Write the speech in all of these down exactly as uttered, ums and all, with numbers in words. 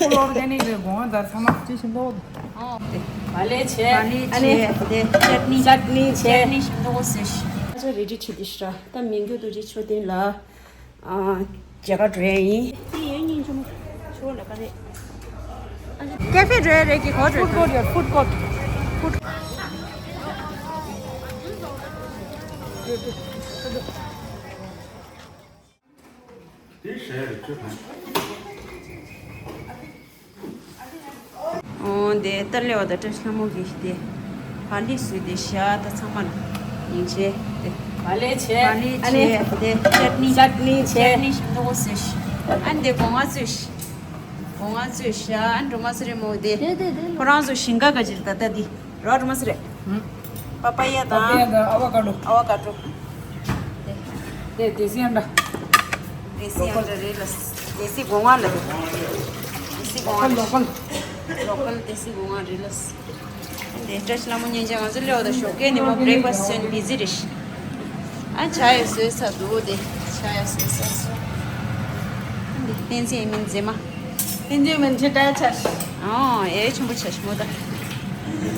ཕུལ་ཨོར་གྷན་ནིག་རེད། གོང་མ་དར་ཚང་མ་ཅི་བཞིན་དུ། ཨོ་དེ། བ་ལེ་བྱས། བ་ལེ་ཨ་ནི་བྱས། དེ་ཅཊ་ནི། ཅཊ་ནི་བྱས། ཅཊ་ནི་བཞིན་དུ་ཟེར། ཨ་ཅག་རེ་ཌི་བྱེད་དེ་ཤ་ད་མི་འགྱུར་དུ་ཅི་ཆོ་ཏན་ལ། ཨ་མཇལ་ཁ་འགྲོ་ཡ་ཡིན། དེ་ཡོད་སྙིང་རྗེ་མོ། ཆོ་ལ་ག་རེ། ཀེ་ཧྥེ་འགྲོ་ཡ་རེད་ཀྱི་གོ་འགྲོ། ཕུཌ་ཀོར་ཡོད། ཕུཌ་ཀོར། ཕུཌ། དེ་ཧྲལ་རེད་ཁྱོད་དང་། འོ་དེ་ཏར་ལེ་བ་དང་བཀྲ་ཤིས་ལྷ་མོ་གིས་དེ་བ་ལི་བཟོས་ཏེ་བཞག་ད་ཚང་མར་སྙིང་རྗེ་དེ། བ་ལེ་བྱས། བ་ལི་ཨ་ནི་བྱས་དེ་ཅཊ་ནི། ཅཊ་ནི་བྱས། ཅཊ་ནི་བཞིན་དུ་བཟོས་ཤག་ཨ་ནི་དེ་སྒོ་ང་བཟོས་ཤག་སྒོ་ང་བཟོས་ཤག་ཨ་ནི་འགྲོ་མ་ཟེར་རེད་མོ་དེ། དེ་དེ་དེ་ཁོ་རང་ཚོ་ཞིང་ཁ་ག་ཅིར་ད་ལྟ་དེ། རོ་ཀྲི་མ་སི་རེད། ཧུམ། པ་པ་ཡ་དང་། པ་པ་ཡ་དང་ཨ་ཝ་ཀ་ཌོ། ཨ་ཝ་ཀ་ཌོ། དེ་དེ་སི་ཨན་ཌ། དེ་སི་ཨན་ཌ་རེད་ལ། དེ་སི་སྒོ་ང་ལ་རེད། དེ་སི་སྒོ་ང་ལོ་ཀལ། ལོ་ཀལ་དེ་སི་སྒོ་ང་རེད་ལ། དེ་བཀྲ་ཤིས་ལྷ་མོ་སྙིང་རྗེ། ང་ཚོ་ལེའོ་དང་ཞོགས་ཀས་ནས་མ་བྷི་རེག་ཕ་སི་ཊི་བཟོས་ནས་བི་ཛི་རེད། ཨ་ཇ་ཡོད་བཟོས་ཚར་འདུག་དེ་ཇ་ཡོད་བཟོས་ཚར་སོང་། དེ་བསྟན་འཛིན་མིན་མཛེས་མ། ཨིན་ཇི་མིན་ཇི་ཏྲ་ཆ། ཨོ་ཨེ་ཆུང་པོ་ཆ་ཞིག་མོ་ད།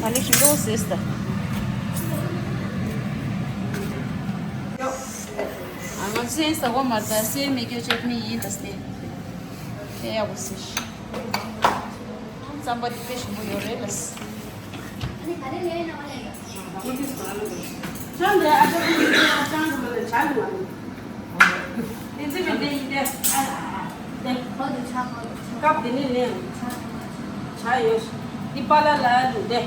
ད་ལི་ཞིང་འགྲོ་ཟེར་ས་ད། ཨ་ང་སེན་ས་གོ་མར་ད་སེན་མེ་ཀྱོ་ཅོག་མི་ཡིན་ད་སྟེ། དེ་ཡག་པོ་ཟེར། རྩམ་པ་དེ་དཔེ་ཞིམ་པོ་ཡོད་རེད་ལ། སྐབས་དེ་ནས་ནས་ཇ་ཡོད། འདི་པཱ་ལགས་ལ་ལུ་དེ།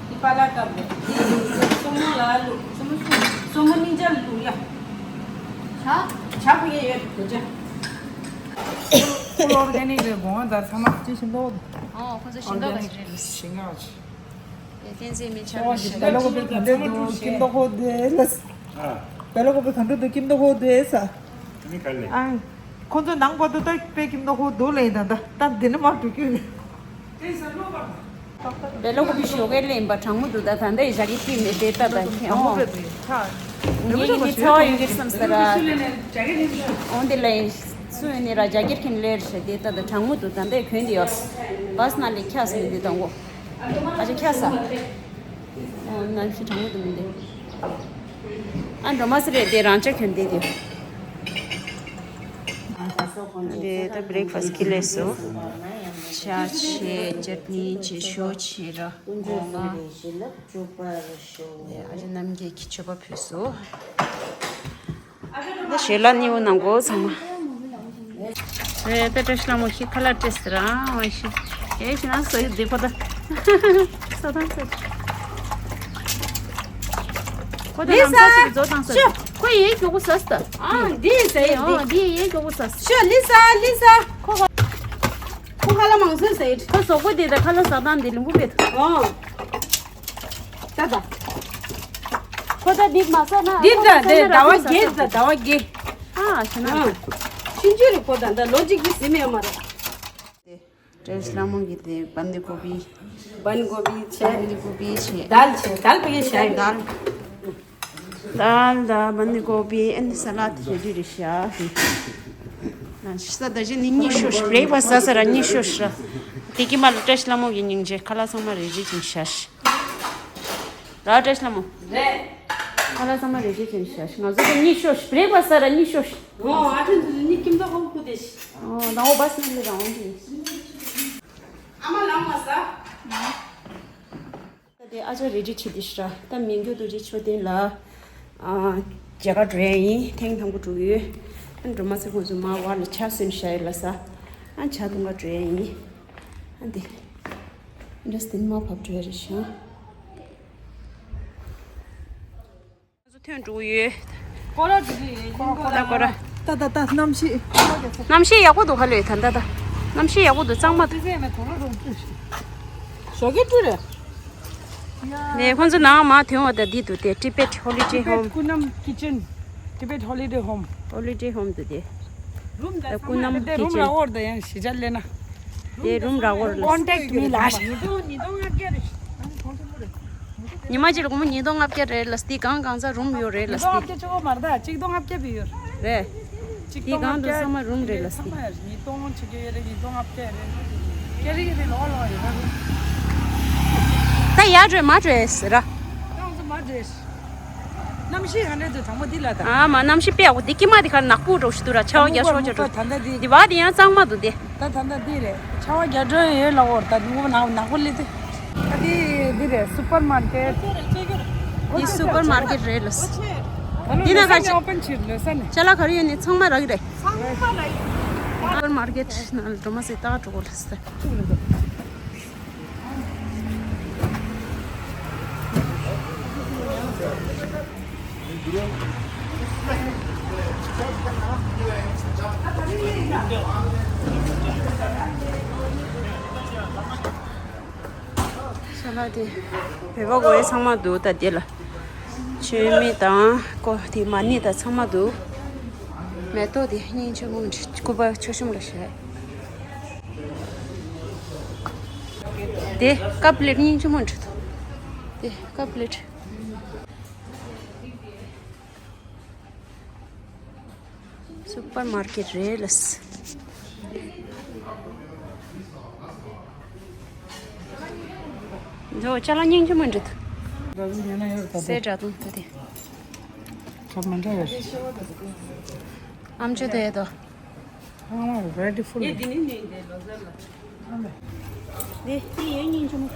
འདི་པཱ་ལགས་སྐབས་རེད། འདི་སོ་མོ་ལ་ལུ། སོ་མོ་སོ་མོ་སོ་མོ་སྙིང་རྗེ་ལུ་ཡ། ཇ། ཇ་ཕུལ་ཡས་ཡོད་དེ་ཇ། ཕུལ་ཨོར་གྷན་ནིག་རེད། གོང་མ་དར་ཚང་མ་ཅི་བཞིན་དུ། ཨོ་ཁོ་ཚོ་ཞིང་ཁ་ག་ཞིག་རེད་ལ། ཞིང་ཁ་ཅི། དེ་བསྟན་འཛིན་མི་ཆགས་པ་ཞིག་རེད། བེ་ལ་ཀོ་པི་ག་འདྲ་འདུག་ཀིམ་ཏོག་ཧོ་དེ་ལ། བེ་ལ་ཀོ་པི་ག་འདྲ་འདུག་ཀིམ་ཏོག་ཧོ་དེ་ས། ཨ་ཁོ་ཚོ་ནང་པ་དུ་ད་དཔེ་ཀིམ་ཏོག་ཧོ་དུ་ལེན་ད་ད་ད་འདི་ནི་མ་འགྲོ་རྒྱུ་ནི། བེ་ལ་ཀོ་པི་ཞོགས་ཀས་ལེན་པ་གྲང་མོ་འདུག་ད་ད་ད་ཡི་ཞག་གི་ཀིམ་མེ་དེ་ད་ད་ཁེ་ཨོ། ངེད་ཀྱི་ཚ་བ་ཡོད་ཀྱི་བསམ་ས་ར། ཨོ་འདི་ལ་ཡིན་སུ་ཡོད་ནི་ར་རྒྱ་སྒྱུར་ཁེ་ནི་ལེར་ཤ་དེ་ད་ད་གྲང་མོ་འདུག་ད་ད་གོན་དེ་ཡོད། བས་ན་ལེ་ཁྱ་སི་མི་འདི་དང་གོ། ཨ་ཅག་ཁྱ་ས། ཨོ་ནམ་ཞིག་གྲང་མོ་འདུག་མི་འདི། ཨ་འགྲོ་མ་སི་རེད་དེ་རང་ཅག་གྱོན་བསྡད་དེ། དེ་ད་བྷི་རེག་ཕ་སི་ཁི་ལས་སོ། ཇ་ཆེ་ཅཊ་ནི་ཆེ་ཞོ་ཆེ་ར་གོང་མ། དེ་ཨ་ཅག་རྣམ་རྒྱལ་གྱི་མཆོད་པ་ཕུལ་སོ། ད་ཞལ་ལག་གཉིས་པོ་ནང་གོ་ཚང་མ། རེད་ད་བཀྲ་ཤིས་ལྷ་མོ་ཞིག་ཁ་ལག་སྤྲད་ཟེར་ཨང་ཞིག་ཨེ་ཞིག་ན་ཟ་ཡི་འདི་ཁོ་ད་ས་དང་ས། ཁོ་ད་ལི་ནམ་ས་ས་ཞིག་བཟོ་དང་ས། ཤོ། ཁོ་ཡིན་མགྱོགས་པོ་ཟ་ས། ཨ་འདི་ཟ་ཡི་འདི། འདི་ཡིན་མགྱོགས་པོ་ཟ་ས། ཤོ་ལི་ས་ལི་ས། ཁོ་ཁ་ཁོ་ཁ་ལག་མང་སུ་ཟ་ཡི། ཁོ་ཟོག་པོ་འདི་ད་ཁ་ལག་ཟ་སྟངས་འདི་ལུང་པོ་བེད། ཨོ། ད་ད། ཁོ་ད་འདི་མ་ཟ་ན་འདི་ཁོ་ད་མ་ཟ་ན་ར་འདི་ཟ་ཟ། ཟླ་བ་བརྒྱད་ཟླ་བ་བརྒྱད། ཨ་ཤི་ན། ཨ། ཆུང་ཆུང་རེད་ཁོ་ད་ད་ལོ་གཅིག་གི་ཟིན་མེད་མ་རེད། བཀྲ་ཤིས་ལྷ་མོ་གི་དེ་བན་དི་གོ་བི། བན་གོ་བི་བྱས། བན་དི་གོ་བི་བྱས། དཱལ་བྱས་དཱལ་པ་གི་བྱས། དཱལ། དཱལ་དང་བན་དི་གོ་བི་ཨན་ས་ལད་དེ་འདྲ་རེ་བྱས། ན་ཤི་ས་ད་ཅི་ནི་གཉིད་ཤོར་ཤི། བྷི་རེག་ཕ་སི་ཟ་ས་ར་གཉིད་ཤོར་ཤི་ར། དེ་གི་མ་ལ་བཀྲ་ཤིས་ལྷ་མོ་གི་སྙིང་རྗེ་ཁ་ལག་ཚང་མ་རེ་རེ་བྱིན་ཤ་ཤི། ར་བཀྲ་ཤིས་ལྷ་མོ། རེད། ཁ་ལག་ཚང་མ་རེ་རེ་བྱིན་ཤ་ཤི། ང་ཚོ་ད་གཉིད་ཤོར་ཤི། བྷི་རེག་ཕ་སི་ཟ་ར་གཉིད་ཤོར་ཤི། ཨོ་ཨ་ཁྲེན་ཚོ་གཉིད་ཁྱིམ་ཐོག་ཁོ་ཁུ་དེ་ཤི། ཨོ་ནང་འོ་བ་སི་ནི་རང་འོང་གི། ཨ་མ་ལང་མ་ཟ། ད་དེ་ཨ་ཅག་རེ་ཌི་བྱེད་དེ་ཤི་ར། ད་མི་འགྱུར་དུ་རི་མཆོད་རྟེན་ལ། ཨ། མཇལ་ཁ་འགྲོ་ཡ་ཡིན། ཐེངས་དང་པོ་འགྲོ་གི་ཡོད། ཨ་འགྲོ་མ་ཚེ་ཁོང་ཚོ་མ་བར་ལ་ཆ་སོན་བྱ་ཡི་ལ་ས། ཨ་ཆ་འཐུང་ག་འགྲོ་ཡ་ཡིན། ཨ་འདི། འདྲ་སྟེང་མ་བབས་འགྲོ་ཡ་རེད་ཤག་ང་ཚོ་ཐོན་འགྲོ་གི་ཡོད། ཀོ་ར་འགྲོ་གི་ཡོད། ཀོ་ར་ཀོ་ར། ད་ད་ད་གནམ་གཤིས། གནམ་གཤིས་ཡག་པོ་འདུག་ཧ་ལོས་ད་ད་ད། གནམ་གཤིས་ཡག་པོ་འདུག་གཙང་མ་འདུག་ཞོགས་ཀས་སྤྲུལ་རེད། ནས་ཁོང་ཚོ་ནང་མ་ཐོན་བ་ད་འདི་འདུག་སྟེ་Tibet Holiday Home། Kunam Kitchen, Tibet Holiday Home. Holiday Home འདུག་སྟེ། རུམ་ད་ད་Kunam Kitchen། རུམ་ར་འོར་ད་ཡང་ཞི་ཅར་ལེ་ན། དེ་རུམ་ར་འོར་ལ། Contact me ལ། ཉི་མ་གཅིག་ལ་སྒོར་མོ་ཉིས་སྟོང་ལྔ་བརྒྱ་རེད་ལ་སྟེ། གང་གང་ཚ་རུམ་ཡོད་རེད་ལ་སྟེ། ཉིས་སྟོང་ལྔ་བརྒྱ་ཅིག་མ་རེད་ད། གཅིག་སྟོང་ལྔ་བརྒྱ་བི་ཡོད་རེད། དེའི་སྒང་དུ་ཚང་མ་རུམ་རེད་ལ་ཟེར། ཉིས་སྟོང་ཆིག་བརྒྱ་ཡོད་རེད། ཉིས་སྟོང་ལྔ་བརྒྱ་རེད། སྐད་རིགས་རེད་ལོ་ལོ་ཡོད་རེད། ད་ཡར་འགྲོ་མར་འགྲོ་ཟེར་ར། ད་ང་ཚོ་མར་འགྲོ། གནམ་གཤིས་ག་འདྲ་འདུག་དྲང་པོ་འདི་ལ་ད། ཨ་མ། གནམ་གཤིས་དཔེ་ཡག་པོ། འདི་དཀྱིལ་མ་འདི་ག་ནག་པོ་འགྲོ་ཞིག་འདུག་ར། ཆར་པ་རྒྱག་ཤོག་རྒྱག་འགྲོ། ད་ད་འདི། འདི་བ་འདི་ཡང་གཙང་མ་འདུག་འདི། ད་ད་ད་འདི་རེད། ཆར་པ་རྒྱག་འགྲོ་ཡོད་ལ་འོར། ད་ནུ་ནག་ནག་པོ་ལི་དེ། ད་འདི་འདི་རེད། སུ་པར་མར་ཀེཊ། འདི་སུ་པར་མར་ཀེཊ་རེད་ལ། འདི་ན་ག་ཅི་ཨོ་པན་བྱེད་ལོ་ས་ནས། ཅ་ལག་ག་རེ་ཡོད་ནི་ཚང་མ་རག་གི་རེད། སུ་པར་མར་ཀེཊ་ནང་ལ་འགྲོ་མ་ཟེར། ད་འགྲོ་གོ་ལ་ས། ཤ་ལ་དེ་བོད་པ་གོ་ཡེ་ཚང་མ་འདུག་ད་དེ་ལ་མཆོད་མེ་དང་ཀོ་དེ་མ་ཎི་དང་ཚང་མ་འདུག་མེ་ཏོག་དེ་སྙིང་རྗེ་མོ་འདྲ། སྐུ་པར་མཆོད་གཤོམ་ལ་བཞག་དེ་ཀབ་པི་ལེཊ་སྙིང་རྗེ་མོ་འདྲ་འདུག་དེ་ཀབ་པི་ལེཊ། སུ་པར་མར་ཀེཊ་རེད་ལ། འདི་ཅ་ལག་སྙིང་རྗེ་མོ་འདྲ་འདུག་སེ་འདྲ་འདུག་ད་དེ། ཁ་མ་འདྲ་ཡོད། ཨམ་ཅོག་དེ་ཡོད་དོ། ཨ་རེ་ཌི་ཕུལ། དེ་དེ་ཡོད་སྙིང་རྗེ་མོ།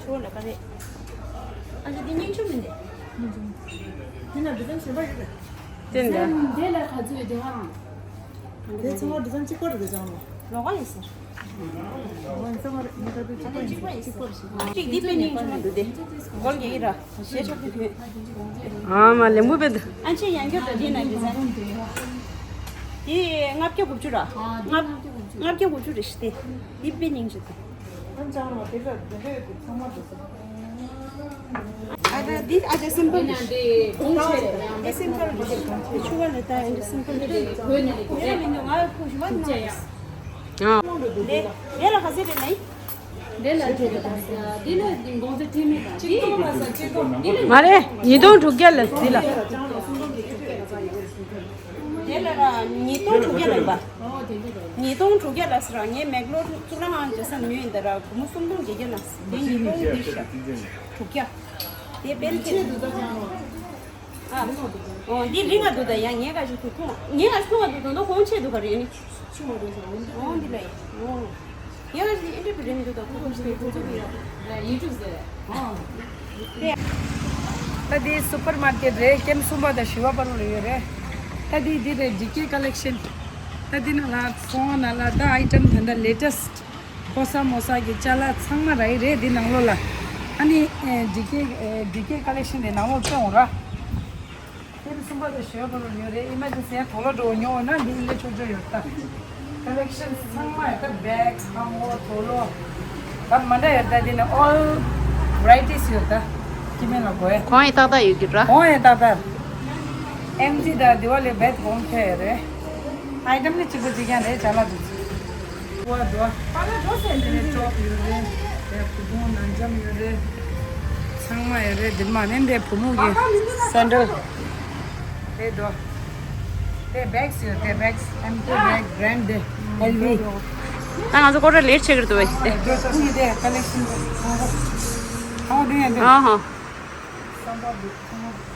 ཆུ་བོ་ལ་ཀ་རེད། ཨ་ཅེ་དེ་སྙིང་རྗེ་མོ་འདི། དེ་ན་འདི་ཙམ་ཞིམ་པ་ཡོད་རེད། དེ་འདྲ། དེ་ལ་ག་ཚོད་དེ་ཧང་། དེ་ཚང་མ་འདི་ཙམ་གཅིག་པ་རེད། དེ་ཚང་མ་ལོག་ག་ཡིན་ཟེར། གཅིག་འདི་དཔེ་སྙིང་རྗེ་མོ་འདུག་སྟེ། སྒོར་གྱི་ཡིན་ར། ཞེ་ཆོག་གི་བུད། ཨ་མ་ལེན་པོ་བེད། ཨ་ཅེ་ཡང་སྐྱོ་དོ་དེ་ན་འདི་ཙམ། དེ་ལྔ་བརྒྱ་དགུ་བཅུ་ར། ལྔ་ལྔ་བརྒྱ་དགུ་བཅུ་རེད་ཤི་སྟེ། དེ་དཔེ་སྙིང་རྗེ་འདུག་ཨ་ད་འདི་ཨ་ཅེ་སིམ་པལ་རེད། འདི་སིམ་པལ་རེད། ཆུ་བ་ལ་ད་འདི་སིམ་པལ་རེད། ཡ་མི་འདུག་ང་ཁུ་ཞུ་བ་ན། དེ་དེ་ལ་ག་ཚོད་རེད་ནའི། འདི་ལ་ཆེ་དང་འདི་ལ་འདི་འགོང་ཚད་ཁྲིམས་མེད་དང་འདི་ལ་ཆེ་དང་འདི་ལ། མ་རེད། ཉིས་སྟོང་དྲུག་བརྒྱ་ལ་འདི་ལ། དེ་ལ་ར་ཉིས་སྟོང་དྲུག་བརྒྱ་ལ་ཡིན་པ། ཉིས་སྟོང་དྲུག་བརྒྱ་ལ་ཟེར་ར། ངས་མེག་ལོར་གཙུག་ལག་ཁང་རྒྱལ་ས་ཉོས་ཡིན་ད་ར། སྒོར་མོ་སུམ་སྟོང་བརྒྱད་བརྒྱ་ལ། དེ་ཉིས་སྟོང་འདི་ཤ་དྲུག་བརྒྱ། དེ་དཔེ་ཁྱེད། ཨ། འོ་འདི་རིང་ང་འདུག་ད་ཡང་ངས་ག་ཞིག་ཐུག་ཁུངས་ངས་ག་ཞིག་ཐུག་ང་འདུག་དོན་དུ་ཁོང་ཆེད་དུ་ག་རེ་ནི། འོ་འདི་ལ་ཡིན། འོ། ངས་ག་ཞིག་ཨེ་འདྲ་བི་རིང་འདུག་ད་ཁོ་ཁོ་ཞིག་ཐུག་ཚུགས་ཡོད། ཡུ་ཊུབ་ཟེར། འོ། ད་འདི་སུ་པར་མར་ཀེཊ་རེད། ཀེམ་སུམ་པ་དང་བཞི་པ་བར་ལ་ཡོད་རེད། ད་འདི་འདི་རེད། ཇི་ཀེ་ཀ་ལེག་ཤན། ད་འདི་ནང་ལ་ཚོང་ནང་ལ་ད་ཨའི་ཊམ་ད་ལྟ་ལེ་ཊེ་སི་ཊི། ཕོ་གསར་མོ་གསར་གྱི་ཅ་ལག་ཚང་མ་རག་གི་རེད་འདི་ནང་ལོགས་ལ། ཨ་ནི་ཨེ་ཇི་ཀེ་ཨེ་ཇི་ཀེ་ཀ་ལེག་ཤན་དེ་ནང་ལོགས་སྟོན་འོང་ར། དེ་ནི་གསུམ་པ་དང་བཞི་པ་བར་ལ་ཡོད་རེད། ཨི་མར་ཇེན་སི་ཡང་དུག་ལོག་འགྲོ་ཉོ་འོང་ན་འདི་ཨི་ལེ་ཆོག་ཆོག་ཡོད་ད། ཀ་ལེག་ཤན་ཚང་མ་ཡོད་ད། བེག་སྣམ་སྒྲོ་དུག་ལོག་ད་མ་འདྲ་ཡོད་ད། འདི་ནི་ཨོལ་ཝ་རའི་ཊིས་ཡོད་ད། སྐྱེ་དམན་ལ་དགོས་ཡ། གོང་ཡི་ཏག་ཏག་ཡོད་ཀྱི་ར། གོང་ཡི་ཏག་ཏག་ཨེམ་ཇི་དང་དི་ཝ་ལི་བེད་གོང་ཁེ་རེད། ཨའི་ཊམ་ནི་གཅིག་པ་གཅིག་རྐྱང་རེད། ཅ་ལག་འདུག་ཅིག་བ་འདུག་པ་ལ་འགྲོ་ཟེར་ནས་ཀྲོབ་ཡོད་རེད། དེ་བུ་ཁུང་ནང་འཇམ་ཡོད་རེད། ཚང་མ་ཡོད་རེད། འདི་མ་ནི་འདི་བུ་མོ་གི་སེན་ཌལ་རེད་འདུག་དེ་བེག་ཡོད་དེ་བེག་ཨེམ་ཀེ་བེག་བྷི་རན་ཌི་དེ་ཨེལ་བྷི། ད་ང་ཚོ་སྐོར་ར་ལེཊ་བྱེད་ཀྱི་འདུག་བས་དེ། འགྲོ་ས་ཀུ་ཡི་དེ་ཀ་ལེག་ཤན་དེ་ཚང་མ་ཚང་མ་འདི་ཡང་འདི། ཨ་ཧ། བསམ་པ་འདུག་ཚང་མ་འདུག་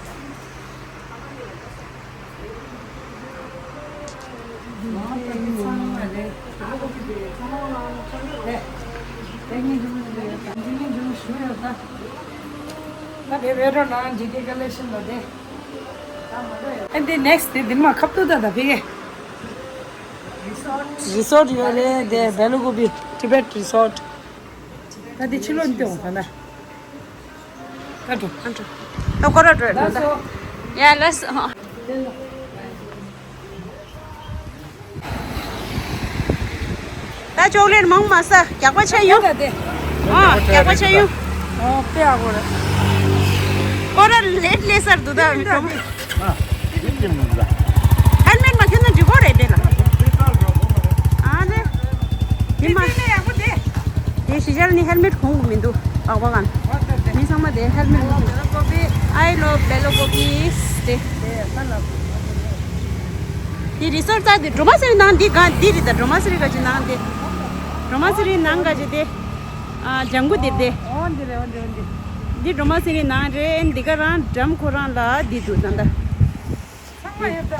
ཨ་འདི་ནེག་སི་ཊི་དེ་འདི་མ་ཁབ་ཏུ་ད་ད་ཕི་གེ། རི་སོར་ཊི་ཡོད་རེད་དེ། བེ་ལུ་གུ་པི་ཊི་བེཊ་རི་སོར་ཊི། ད་འདི་ཕྱི་ལོགས་ནས་སྟོན་འོང་ད། ད་འགྲོ། ཨ་འགྲོ། ད་སྐོར་ར་འགྲོ་ཡ་ད། ལགས་སོ། ཡ་ལགས་སོ། ད་ཅོག་ལེཊ་མང་མ་ཟ། རྒྱགས་པ་ཆགས་ཡོང་། ད་དེ། ཨ་རྒྱགས་པ་ཆགས་ཡོང་། ཨོ་དཔེ་ཡག་པོ་རེད། སྐོར་ར་ལེཊ་ལེ་སར་འདུག་ད་འགྲོ། ཧེལ་མེཊ་མ་གྱོན་ན་འགྲིག་གོ་རེད་དེ་ལ། ཨ་ནི། དེ་མ། དེ་ཡག་པོ་དེ། དེ་ཕྱི་རྒྱལ་ནི་ཧེལ་མེཊ་གོན་གི་མི་འདུག་ཨ་བ་གན། མི་ཚང་མ་དེ་ཧེལ་མེཊ་གོན་གི་འདུག I love Belo Gopis དེ། འདི་རི་སོར་ཊི་རྩ་དེ་སྒྲོལ་མ་སེང་གེ་ནང་འདི་ག་འདི་རེད་ད། སྒྲོལ་མ་སེང་གེ་ག་ཅིག་ནང་དེ། སྒྲོལ་མ་སེང་གེ་ནང་ག་ཅིག་དེ། ཨ་ལྗང་གུ་དེ་དེ། འོ་འདི་རེད། འོ་འདི་འོ་འདི། འདི་སྒྲོལ་མ་སེང་གེ་ནང་རེད། འདི་ག་རང་འགྲམ་ཁོ་རང་ལ་འདི་འདུག་ད་ད། ཚང་མ་ཡོད་ད།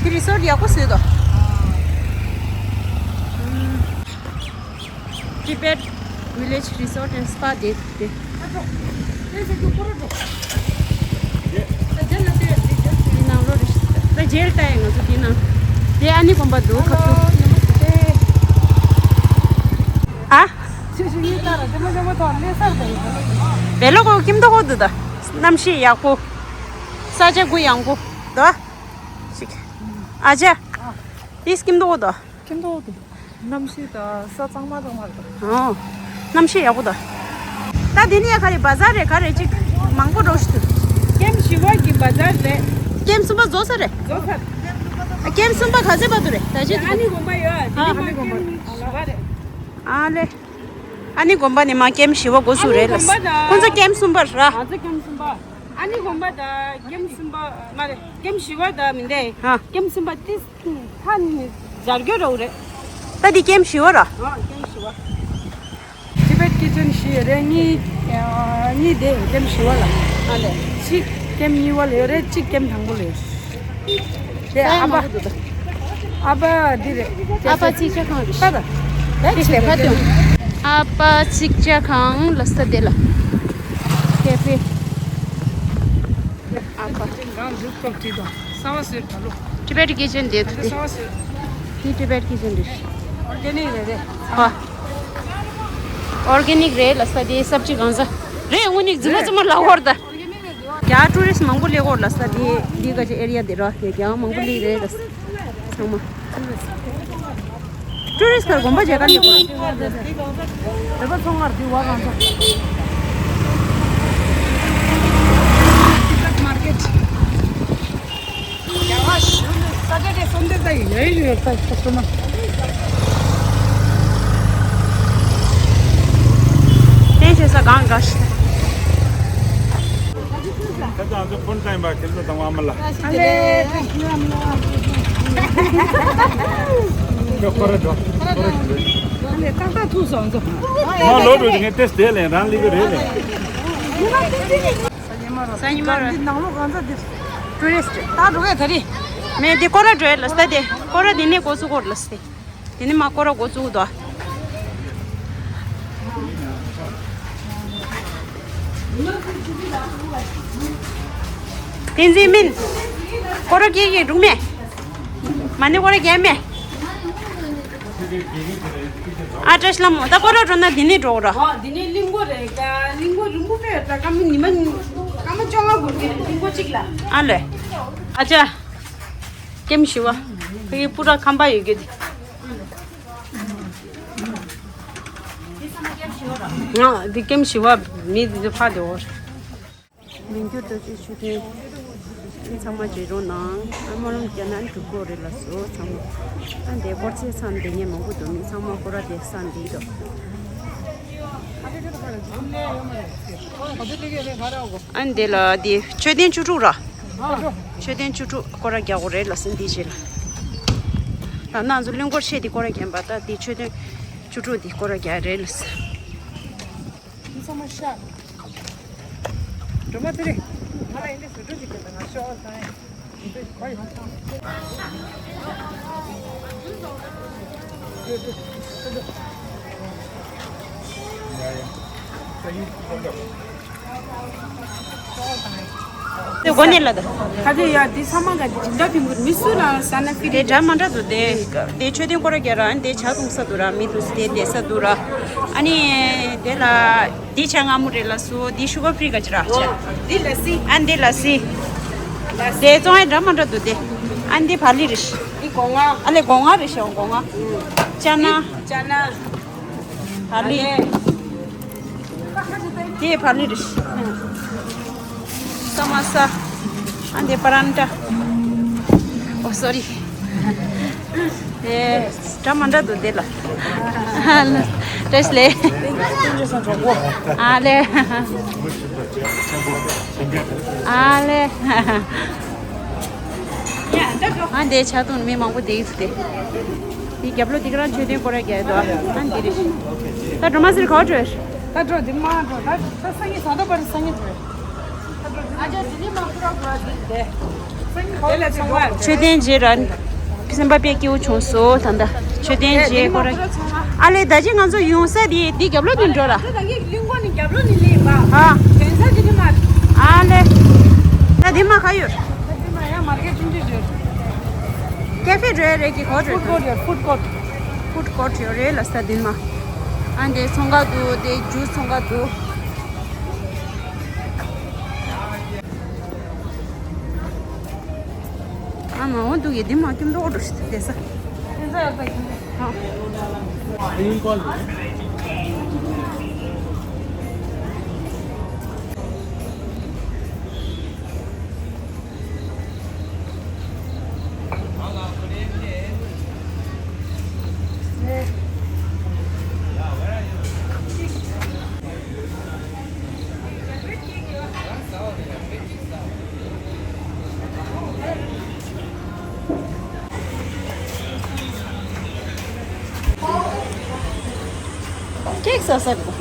འདི་རི་སོར་ཊི་ཡག་པོ་བཟོས་འདུག Tibet Village Resort and Spa དེ་དེ། དེ་ནང་ལོ་རེ་ད་རྗེས་ལ་ལྟ་ཡ་ང་ཚོ་དེ་ནང་། དེ་ཨ་ནི་དགོན་པ་འདུག་ཁ་ཐུག་ཨ། བེ་ལོ་ཀོ་ཀིམ་དོ་ཧོ་འདུག་ད། གནམ་གཤིས་ཡག་པོ། ས་ཆ་གུ་ཡངས་པོ་འདུག་ཅིག་ཨ་ཅག་དེ་སྐྱིད་མདོག་དང་། སྐྱིད་མདོག་དང་། གནམ་གཤིས་དང་ས་གཙང་མ་གཙང་མ་རེད། ཨོ། གནམ་གཤིས་ཡག་པོ་དང་། ད་དེ་ནས་ག་རེ་བ་ཛར་རེད། ག་རེ་ཅིག་མང་པོ་འགྲོ་ཞིག་འདུག་ཀེམ་བཞི་པ་གི་བ་ཛར་རེད། ཀེམ་གསུམ་པ་རྫོགས་ས་རེད། རྫོགས་ས་རེད། ཀེམ་གསུམ་པ་ག་ཚོད་བར་དུ་རེད་ད་ཅི། ཨ་ནི་དགོན་པ་ཡོད། ཨ་ནི་དགོན་པ་ནི་མ་ཀེམ་བཞི་པ་རེད། ཨ་ལེ། ཨ་ནི་དགོན་པ་ནི་མ་ཀེམ་བཞི་པ་འགོ་ཚུགས་རེད་ལ། ཨ་ནི་དགོན་པ་ད་ཁོང་ཚོ་ཀེམ་གསུམ་པ་ར། ང་ཚོ་ཀེམ་གསུམ་པ། ཨ་ནི་དགོན་པ་ད་ཀེམ་གསུམ་པ་མ་རེད། ཀེམ་བཞི་པ་ད་མི་འདུག་ཧ། ཀེམ་གསུམ་པ་ཏིས་ཧ་ནི་ཛར་གྱོད་རོགས་རེད། ད་འདི་ཀེམ་བཞི་པ་ར། ཨ་ཀེམ་བཞི་པ། Tibet Kitchen བཞི་རེད། གཉིས་གཉིས་དེ་ཀེམ་བཞི་པ་ལ། ཨ་ལེ། གཅིག་ཀེམ་གཉིས་པ་ལ་ཡོད་རེད། གཅིག་ཀེམ་དང་པོ་ལ་ཡོད། དེ་ཨ་ཕ། ཨ་ཕ་འདི་རེད། ཨ་ཕ་ཚིག་ཇ་ཁང་རེད། ད་ད། ད་ཅིག་ལས་ཕ་ཏོ། ཨ་ཕ་ཚིག་ཇ་ཁང་ལ་ས་དེ་ལ། ཁེ་ཧྥེ། ཨ་ཕ། Tibet Kitchen དེ་དེ། དེ་Tibet Kitchen རེད། Organic རེད་རེད། ཨ། Organic རེད་ལ་ས་དེ་སབ་ཅི་གང་ས། རེད་དངོས་གནས་རྫུན་མ་རྫུན་མ་ལབ་ཡོད་ད། རྒྱ་ཊུ་རི་སི་མང་པོ་སླེབས་ཡོད་ལ་ས་དེ་འདི་ག་ཅི་ཨེ་རི་ཡ་དེ་ར་དེ་རྒྱ་མང་པོ་སླེབས་རེད་ལ་ཚང་མ། ཊུ་རི་སི་ཊི་གར་དགོན་པ་མཇལ་ཁ་སླེབས་ཡོད། བོད་པ་ཚོང་ཁང་འདི་བ་གང་ཚོ། Market. རྒྱ་གར་ས་ཆ་དེ་སོང་དེ་ད་ཡོད་ཡོད་ད་ཁ་སོ་ན། བསྟན་བྱེད་ས་གང་འདྲ་ཞིག་ད་ང་ཚོ་ཕོན་ཊ་ཡིན་པ་ཁྱེད་ཚོ་དང་བ་མ་ལ། ཨ་ལེ། ཁྱོད་ཁོ་ར་འགྲོ། ཁོ་ར་འགྲོ། ཨ་ལེ་ཏག་ཏག་ཐུག་སོང་ཚོ། མ་ལོ་འགྲོ་དེ་ངས་ཏེས་དེ་ལེན་རང་ལི་གི་རེད་ལེན། ས་ཉི་མ་རོ། ས་ཉི་མ་རོ། འདི་ནང་ལོགས་གང་ཚ་འདི། ཊུ་རི་སི་ཊི། ད་འགྲོ་གས་ད་རེད། མེད་འདི་སྐོར་ར་འགྲོ་ཡས་ལ་ས་དེ། སྐོར་ར་འདི་ནས་འགོ་ཚུགས་སྐོར་ལ་ས་དེ། དེ་ནས་མ་སྐོར་ར་འགོ་ཚུགས་དོ། བསྟན་འཛིན་སྨན། སྐོར་ར་སྐྱེལ་གྱི་འདུག་མེད། མ་ཎི་སྐོར་ར་རྒྱག་མེད། ཨ་བཀྲ་ཤིས་ལྷ་མོ་ད་སྐོར་ར་འགྲོ་ན་འདི་ནས་འགྲོ་ར། འོ་འདི་ནས་གླིང་སྐོར་རེད་ཀ། གླིང་སྐོར་རིང་པོ་དཔེ་ཡོད་ད། སྐར་མ་ཉི་མ་སྐར་མ་བཅོ་ལྔ་འགོར་གྱི་རེད་གླིང་སྐོར་གཅིག་ལ། ཨ་ལེ། ཨ་ཅག་ཀེམ་བཞི་པ། ཕ་གི་སྤུ་ར་ཁམས་པ་ཡོད་ཀྱི་དེ། ང་འདི་ཀེམ་བཞི་པ་མི་འདི་ཚོ་ཕ་དེ་འོ། མི་འགྱུར་རྡོ་རྗེ་མཆོད་རྟེན། ཁྱེད་ཚང་མ་མཇལ་རོགས་གནང་། ཨ་སྨོན་ལམ་རྒྱག་ན་འགྲུབ་ཀྱི་རེད་ལ་སོ་ཚང་མ། ཨ་འདི་སྐོར་ཚེ་ཚང་འདི་ཉེ་མང་པོ་འདུག་མི་ཚང་མ་སྐོར་ར་དེ་ས་འདི་འདུག་ཨ་འདི་ལ་འདི་མཆོད་རྟེན་བཅུ་དྲུག་ར། མཆོད་རྟེན་བཅུ་དྲུག་སྐོར་ར་རྒྱག་དགོས་རེད་ལ་སོ་འདི་བྱེད་ལ། ད་ནང་ཚོ་གླིང་སྐོར་ཆེ་འདི་སྐོར་ར་རྒྱག་པ་ད་འདི་མཆོད་རྟེན་བཅུ་དྲུག་འདི་སྐོར་ར་རྒྱག་རེད་ལ་སོ། མི་ཚང་མ་ཤ། སྒྲོལ་མ་དེ་རེད། ང་ལ་ཡིན་དེ་བཟོ་སྒྲོལ་ཅིག་སྐྱེལ་དང་ང་ཤོག་དང་། དེ་གོ་ནས་ལ་ད། ཁ་དེ་ཡ་དེ་ཚང་མ་ག་སྦྱིན་བདག་ཕྲུ་གུར་མི་སུ་ལ་ས་ན་ཕི་དེ་འདྲ་མ་འདྲ་འདུག་དེ་དེ་མཆོད་རྟེན་སྐོར་ར་རྒྱག་ར་ཨ་ནི་དེ་ཇ་འཐུང་ས་འདུག་ར་མི་འདུག་དེ་བསྡད་ས་འདུག་ར་ཨ་ནི་དེ་ལ། འདི་ཇ་མངར་མོ་རེད་ལ་སོ། འདི་ཤུ་གར་ཕི་རི་ག་ཅི་ར་ཇ། འདི་ལ་སི། ཨ་འདི་ལ་སི། ལ་སི། དེ་བཙོང་ཡ་འདྲ་མ་འདྲ་འདུག་དེ། ཨ་འདི་བག་ལེབ་རེད། འདི་སྒོ་ང་། ཨ་ལེ་སྒོ་ང་རེད་ཤག་སྒོ་ང་། ཅ་ན། ཅ་ན། བག་ལེབ། དེ་བག་ལེབ་རེད། ས་མ་ས། ཨ་འདི་པ་རན་ཏྲ། ཨོ་སོ་རི། ཨེ། འདྲ་མ་འདྲ་འདུག་འདི་ལ། བཀྲ་ཤིས་བདེ་ལེགས། ཨ་ལེ། ཨ་ལེ། ཨ་འདི་ཆ་དུང་མི་མང་པོ་བསྡད་ཀྱི་འདུག་སྟེ། འདི་རྒྱབ་ལོགས་འདི་ག་རང་མཆོད་རྟེན་སྐོར་ར་རྒྱག་འདུག་ཨ་འདི་རེད། ད་སྒྲོལ་མ་ཟེར་ག་འགྲོ། ད་འགྲོ་འདི་མ་འགྲོ། ད་ད་སང་ཉིན་ཟ་ད་པར་སང་ཉིན་འགྲོ། མཆོད་རྟེན་རྗེས་ར། སེམས་པ་དཔེ་སྐྱིད་པོ་བྱུང་སོང་ད་ལྟ། མཆོད་རྟེན་རྗེས་སྐོར་ར། ཨ་ལེ་ད་ཅི་ང་ཚོ་ཡོང་ས་དེ་འདི་རྒྱབ་ལོགས་ནས་འགྲོ་ར། ཨ། ཨ་ལེ། ད་འདི་མ་ག་ཡོད། ཀེ་ཧྥེ་འགྲོ་ཡ་རེད་ཀི་གོ་འགྲོ། ཧྥུཌ་ཀོར་ཡོད། ཧྥུཌ་ཀོར། ཧྥུཌ་ཀོར་ཡོད་རེད་ལ་ས་འདི་མ། ཨ་འདི་ཚོང་ཁང་འདུག་འདི་ཇུས་ཚོང་ཁང་འདུག་ཨ་མ་འོ་འདུག་ཡེ་འདི་མ་ཀིམ་འགྲོ་འགྲོ་ཞིག་བསྡད་ས། ཀེག་ཟ་ས་རེད་དོ།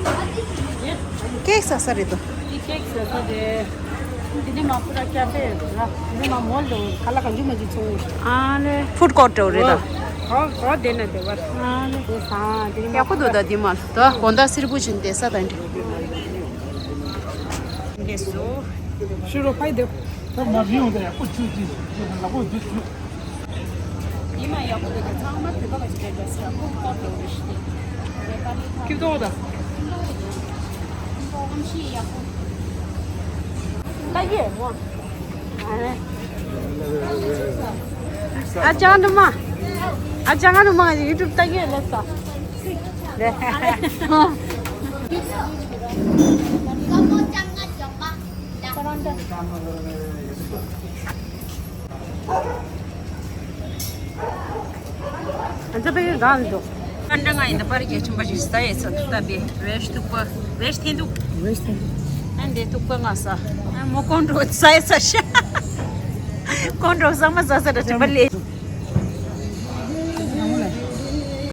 ཀེག་ཟ་ས་རེད་དོ། འདི་ཀེག་ཟ་ས་རེད། འདི་ནི་མ་ཁུ་ར་ཀ་ཧྥེ་རེད་ར། འདི་ནི་མ་མོལ་དོ་ཁ་ལག་གང་བྱུང་མ་བྱུང་ཚོང་། ཨ་ལེ། ཧྥུཌ་ཀོར་འགྲོ་རེད་ད། ག་ག་དེ་ན་དེ་བར། ཨ་ལེ། དེ་ས་དེ་ནི་མ་ཡག་པོ་འདུག་ད་འདི་མ་ལ་ད་དགོང་དག་སེར་པོ་བྱིན་བསྡད་ས་ད་འདི། འདི་སུ། ཤུ་རོ་ཕའི་དེ། ད་མ་བི་ཡོང་ད་ཡག་པོ་ཅིག་ཅིག་ལ་པོ་འདི་ཚུ། ཡིན་མ་ཡག་པོ་འདུག་ཚང་མ་བོད་པ་ག་ཅིག་རེད་འདྲ་ཟེར་ཁོང་ཀོ་ཏོ་རེ་ཤི་ཏེ། རེ་པ་ལི་ཐང་། ཁྱི་ཏོ་ད། ཁམ་ཤི་ཡག་པོ། ད་ཡོད་མོ། ཨ་ཅང་ནུ་མ། ཨ་ཅང་ནུ་མ་ཡུ་ཊུབ་ད་ཡོད་ལེ་ས། ལེ། ཨ་ཙི་པའི་གང་འདུག་ཨ་འདྲ་ང་ཡིན་ད་པར་གྱི་ཆུམ་པ་ཞིག་ས་ཡེ་ས་ཐུག་ད་པའི་རེ་ཤི་ཐུག་པ་རེ་ཤི་ཐེན་འདུག་རེ་ཤི་ཐེན་འདུག་ཨ་འདི་ཐུག་པ་ང་ས་ཨ་མོ་ཀོན་འགྲོ་ས་ཡེ་ས་ཤ་ཀོན་འགྲོ་ས་མ་ས་ས་ར་ཆུམ་པ་ལེ།